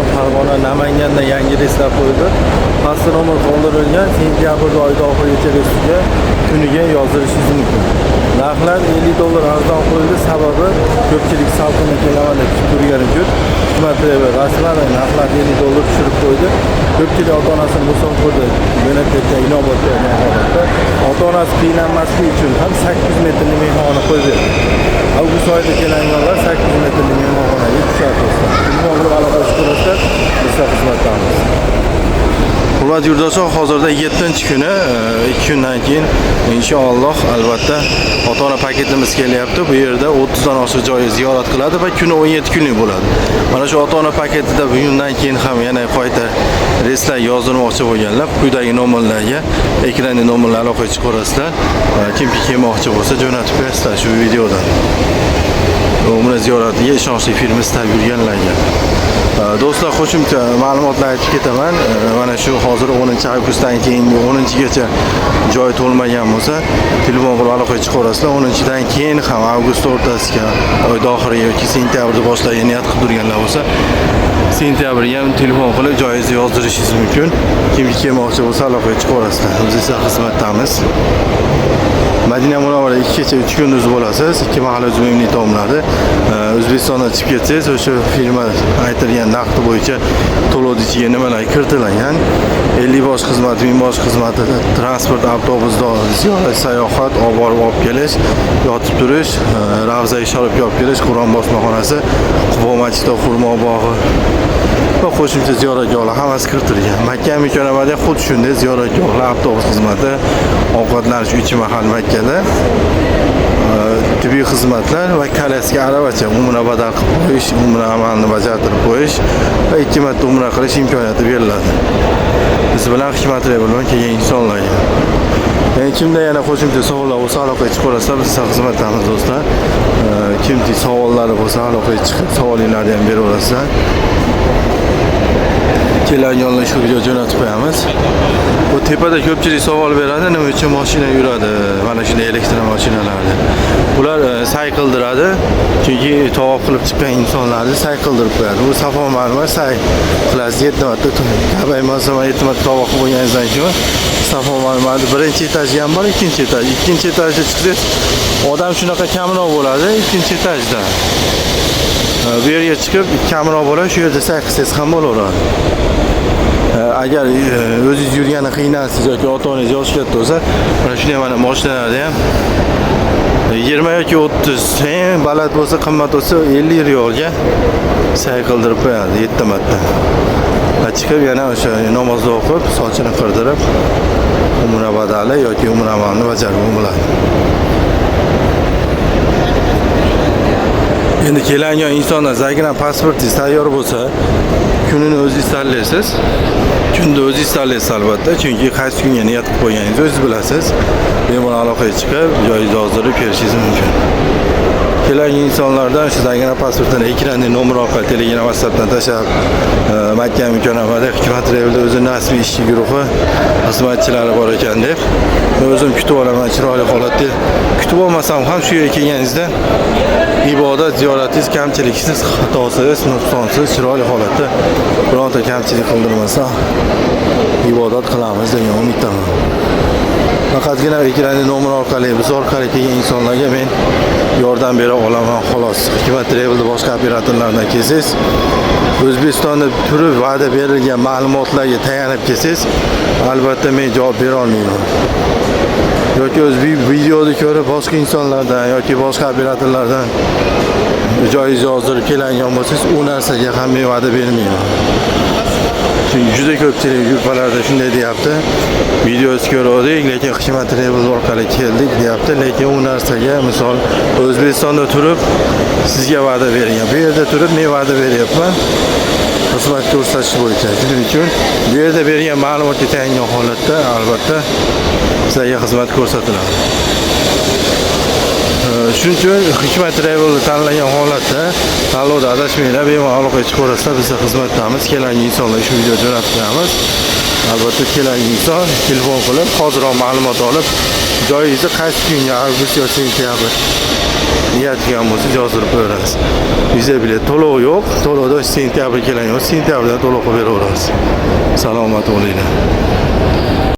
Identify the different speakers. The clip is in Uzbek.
Speaker 1: Andijon, Farg'ona, Namanganda yangi reyslar qo'yildi. Pastda nomer qoldirilgan, sentyabr oyida oxirigacha reysga kuniga yozdirishingiz mumkin. Narxlar 50 dollar arzon qo'yildi, sababi ko'pchilik salqinda kelaman deb kutib turgani uchun Hikmat Travel rasman narxlarni 50 dollar tushirib qo'ydi. Ko'pchilik ota-onasini musofirda jo'natayotgan inobatga olgan holatda ota-onasi qiynalmasligi uchun ham 800 metrli mehmonxona qo'yib berdi. Avgust oyida kelganlar 800 metrli mehmonxonaga tushadi, do'stlar. Telefon qilib aloqa ko'rasizlar, biz xizmatdamiz. Hurmatli yurtdoshlar, hozirda 7-kuni, 2 kundan keyin inshaalloh albatta ota-ona paketimiz kelyapti. Bu yerda 30 dan oshiq joyi ziyorat qiladi va kuni 17 kunlik bo'ladi. Mana shu ota-ona paketida bugundan keyin ham yana qayta reyslar yozdirmoqchi bo'lganlar quyidagi nomerlarga, ekranda nomerlar aloqa chiqarasizlar. Kimki kelmoqchi bo'lsa, jo'natib qo'yasizlar shu videodan. Umra ziyoratiga ishonchli firma istab yurganlarga. Do'stlar, qo'shimcha ma'lumotlar aytib ketaman. Mana shu hozir 10-avgustdan keyingi 10-gacha joy to'lmagan bo'lsa, telefon qilib aloqa chiqarasizlar. 10-dan keyin ham avgust o'rtasiga, oyda oxiriga yoki sentyabrda boshlashga niyat qilib turganlar bo'lsa, sentyabrga ham telefon qilib joyingizni yozdirishingiz mumkin. Kimki kelmoqchi bo'lsa, aloqa chiqarasizlar. Biz esa xizmatdamiz. Madina Munavvara 2 kecha 3 kunduz bo'lasiz. 2 mahal o'zbekning taomlari. O'zbekistondan chiqib ketsangiz, o'sha firma aytilgan narxi bo'yicha to'lov ichiga nimalar kiritilgan. 50 bosh xizmati, 1000 bosh xizmati, transport, avtobus, ziyorat, sayohat, olib borib olib kelish, yotib turish, Ravza sharifga olib kelish, Qur'on bosmaxonasi, Qubo masjidi, xurmo bog'i va qo'shimcha ziyoratgohlar hammasi kiritilgan. Makka Mukarramada xuddi shunday ziyoratgohlar, avtobus xizmati, ovqatlanish 3 mahal Makkada, tibbiy xizmatlar va kolyaska aravacha, umra badal qilib qo'yish, umra amalini bajartirib qo'yish va 2 marta umra qilish imkoniyati beriladi. Biz bilan Hikmat Travel bilan kelgan insonlarga. Ya'ni kimda yana qo'shimcha savollar bo'lsa, aloqaga chiqaverasizlar, biz xizmatdamiz, do'stlar. Kimki savollari bo'lsa, aloqaga chiqib savolinglarni ham beraverasizlar. Kelganlar shu video jo'natib qo'yamiz. Bu tepada ko'pchilik savol beradi, nima uchun mashina yuradi? Mana shunday elektr mashinalarda. Ular say qildiradi, chunki tavof qilib chiqqan insonlarni say qildirib qo'yadi. Bu Safo Marva say qilasiz 7 marta. Ka'ba muazzama 7 marta tavof qilib bo'lganingizdan keyin Safo Marvani birinchi etaji ham bor, ikkinchi etaj. Ikkinchi etajda chiqsangiz, odam shunaqa kamroq bo'ladi ikkinchi etajda. Bu yerga chiqib kamroq bo'ladi, shu yerda say qilsangiz ham bo'laveradi. Agar o'zingiz yurgani qiynalsangiz yoki ota-onangiz yoshi katta bo'lsa, mana shunday mana mashinalarda ham 20 yoki 30, eng baland bo'lsa, qimmat bo'lsa 50 riyolga say qildirib qo'yadi 7 marta. Va chiqib yana o'sha namozni o'qib, sochini qirdirib, umra badali yoki umra amalini bajarib bo'ladi. Endi kelgan insonlar загран pasportingiz tayyor bo'lsa, kunini o'zingiz tanlaysiz. Kunni o'zingiz tanlaysiz albatta, chunki qaysi kunga niyat qilib qo'yganingizni o'zingiz bilasiz. Bemalol aloqaga chiqib, joyingizni yozdirib kelishingiz mumkin. Kelgan insonlardan shu загран pasportini ekranda nomer orqali Telegram, WhatsAppdan tashlab, Makka Mukarramada Hikmat Travelda o'zini rasmiy ishchi guruhi xizmatchilari bor ekan deb o'zim kutib olaman chiroyli holatda. Kutib olmasam ham shu yerga kelganingizda ibodat ziyoratingiz kamchiliksiz, xatosiz, nuqsonsiz, chiroyli holatda bironta kamchilik qildirmasa ibodat qilamiz degan umiddaman. Faqatgina ekranda nomer orqali, biz orqali kelgan insonlarga men yordam bera olaman xolos. Hikmat Travelda boshqa operatorlardan kelsangiz, O'zbekistonda turib va'da berilgan ma'lumotlarga tayanib kelsangiz, albatta men javob bera olmayman. Yoki o'z videoni ko'rib boshqa insonlardan yoki boshqa operatorlardan joyingizni yozdirib kelgan bo'lsangiz, u narsaga ham men va'da bermayman. Chunki juda ko'pchilik gruppalarda shunday deyapti. Videosi ko'rdik, lekin Hikmat Travel orqali keldik deyapti, lekin u narsaga misol O'zbekistonda turib sizga va'da bergan. Bu yerda turib men va'da beryapman. Xizmat ko'rsatish bo'yicha. Shuning uchun bu yerda bergan ma'lumotga tayangan holatda albatta sizlarga xizmat ko'rsatiladi. Shuning uchun Hikmat Travelni tanlagan holatda tanlovda adashmanglar, bemalol aloqaga chiqaverasizlar, biz xizmatdamiz. Kelgan insonlar shu video jo'natib qo'yamiz. Albatta, kerak inson telefon qilib, hoziroq ma'lumot olib, joyingizni qaysi kunga, avgust yo sentyabr niyat qilgan bo'lsa, yozdirib qo'yaverasiz. Viza, bilet to'lov yo'q. To'lovda sentyabr kelgan yo'q. Sentyabrda to'lov qilib beraverasiz. Salomat bo'linglar.